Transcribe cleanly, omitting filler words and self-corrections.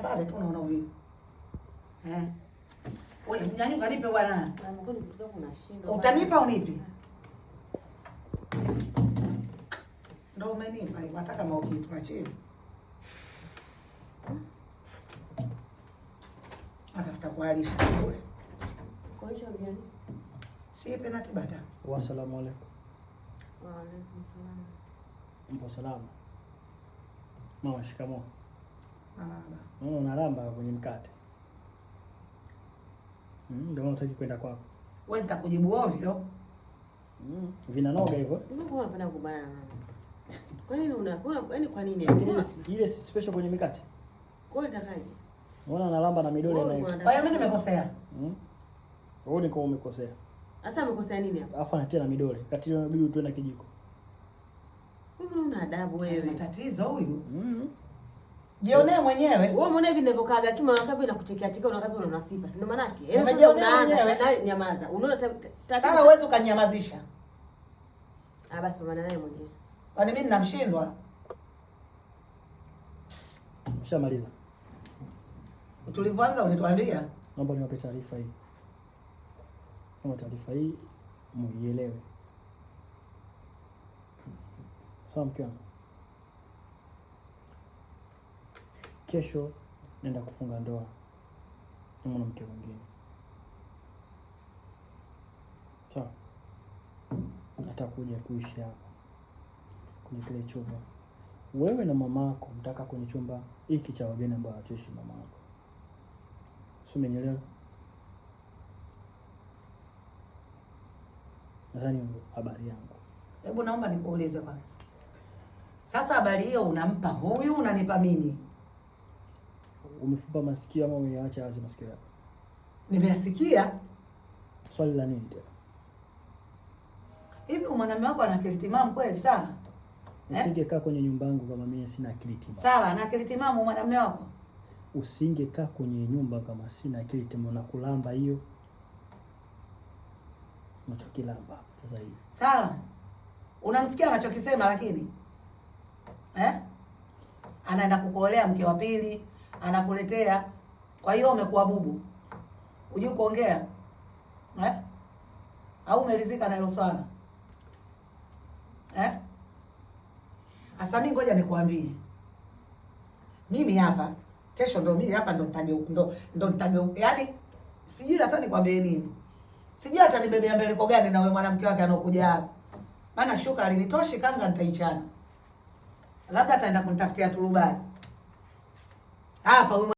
pale tu unaona uvivu. Eh. Wewe mnyanyuka nipe bwana. Utanipa unipe? Ndio umenipa hivyo hata kama ukiitwa chini. Atafuta kualisha kule. Kualisha gani? Si penati bata. Wassalamu alaikum. Wa alaikum salam. Mpo salama? Mama, shikamoo. Marahaba. Naona unalamba kwenye mkate. Ndio maana hutaki kwenda kwako. Wewe nitakujibu ovyo. Vinanoga hivyo. Mbona unapenda kubana na mama? Kwa nini una yaani kwa nini? Ile ile special kwenye mikate. Kwa hiyo utakaje? Unaona analamba na midole na Kwa hiyo mimi nimekosea. Wewe ni kwa umekosea. Sasa umekosea nini hapa? Alafu anatia na midole. Kati inabidi utoe na kijiko. Wewe una adabu wewe. Tatizo huyu. Jionee mwenyewe. Wewe umeona hivi ninavyokaaga kima unakapi na kuchekea chekea unakapi una sifa. Si ndio maana yake? Yaani sasa Umejionea mwenyewe. Na nyamaza. Unaona Sasa huwezi ukanyamazisha. Ah, basi pambana naye mwenyewe. Kwani mimi ninamshindwa? Ushamaliza. Tulivyoanza ulituambia. Naomba niwape taarifa hii. Kama taarifa hii muielewe. Sawa mke wangu. Kesho nenda kufunga ndoa na mwanamke mwingine. Sawa. Atakuja kuishi hapa kwenye kile chumba. Wewe na mamako mtaka kwenye chumba hiki cha wageni ambao hawatoishi mamako. Sio, umenielewa? Nadhani habari yangu. Hebu naomba nikuulize kwanza. Sasa habari hiyo unampa huyu, unanipa mimi? Umefumba masikio ama umeacha wazi masikio yako? Nimeyasikia. Swali la nini tena? Hivi mwanamume wako ana akili timamu kweli sana? Usingekaa kwenye nyumba yangu kama mimi sina akili timamu. Sawa, ana akili timamu mwanamume wako? Usingekaa kwenye nyumba kama sina akili timamu na kulamba hiyo. Unachokilamba sasa hivi. Sawa. Unamsikia anachokisema lakini? Anaenda kukuolea mke wa pili, anakuletea. Kwa hiyo umekuwa bubu. Hujui kuongea? Au umelizika na hilo swala? Asa mimi ngoja nikuambie. Mimi hapa kesho ndo mimi hapa ndo nitageuka, ndo nitageuka. Yaani sijui hata nikwambie nini. Sijui hata nibebea mbeleko gani na wewe mwanamke wake anokuja hapa. Maana shuka alinitoshi kanga nitaichana. Labda ataenda kunitafutia turubani. Hapa huyu